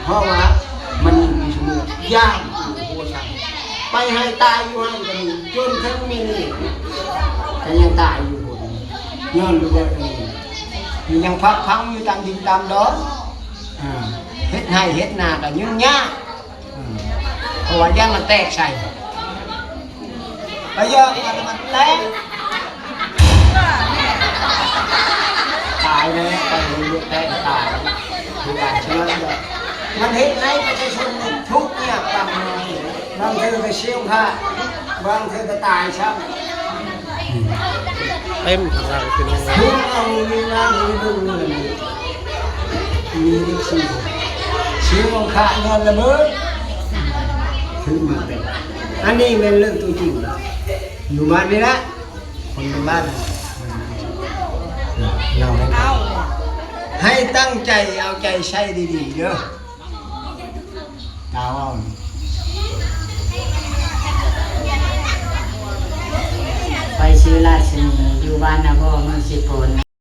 ເພາະວ່າມັນມີສະໝຸດ ຢ້ານຢູ່ຫົວຊ້ຳ ໄປໃຫ້ຕາຍຢູ່ຫັ້ນກໍມີ ຈົນເຖິງມື້ນີ້ກໍຍັງຕາຍຢູ່ພຸ້ນ ຍ້ອນເລື່ອງອັນນີ້ ມີຫຍັງພັກພັງຢູ່ຕາມດິນຕາມດອນ ອ່າ ເຮັດໄຮ່ເຮັດນາກໍຫຍຸ້ງຍາກ ອືມ ເພາະວ່າຢ້ານມັນແຕກໃສ່ ໄປຢອກມັນ ມັນແຕກ ຕາຍແລ້ວ ໄປເຮັດແຕກຕາຍ ຄືວ່າ ສະນັ້ນແຫຼະ ມັນເຮັດໃຫ້ປະຊາຊົນທຸກຍາກຕາມມາ ບາງເທື່ອກໍເສຍຂາດ ບາງເທື່ອກໍຕາຍຊ້ຳ. ເຕັມທາງຫຼັງພີ່ນ້ອງເອີຍ ເບິ່ງເອົາຢູ່ນາ ຢູ່ເບິ່ງເງິນ ມີເດັກສີ່ຄົນ ເສຍຂາດຍ້ອນລະເບີດ ຄືມາເຕັມ ອັນນີ້ແມ່ນເລື່ອງຕົວຈິງລະ ຢູ່ບ້ານນີ້ລະ ຄົນຢູ່ບ້ານ ເລົ່າໃຫ້ ໃຫ້ຕັ້ງໃຈເອົາໃຈໃສ່ດີໆເດີ. ຕາເວົ້ານີ້ ຂ້ອຍຊື່ລາຊະນີ ຢູ່ບ້ານນາບໍ່ ເມືອງເຊໂປນ.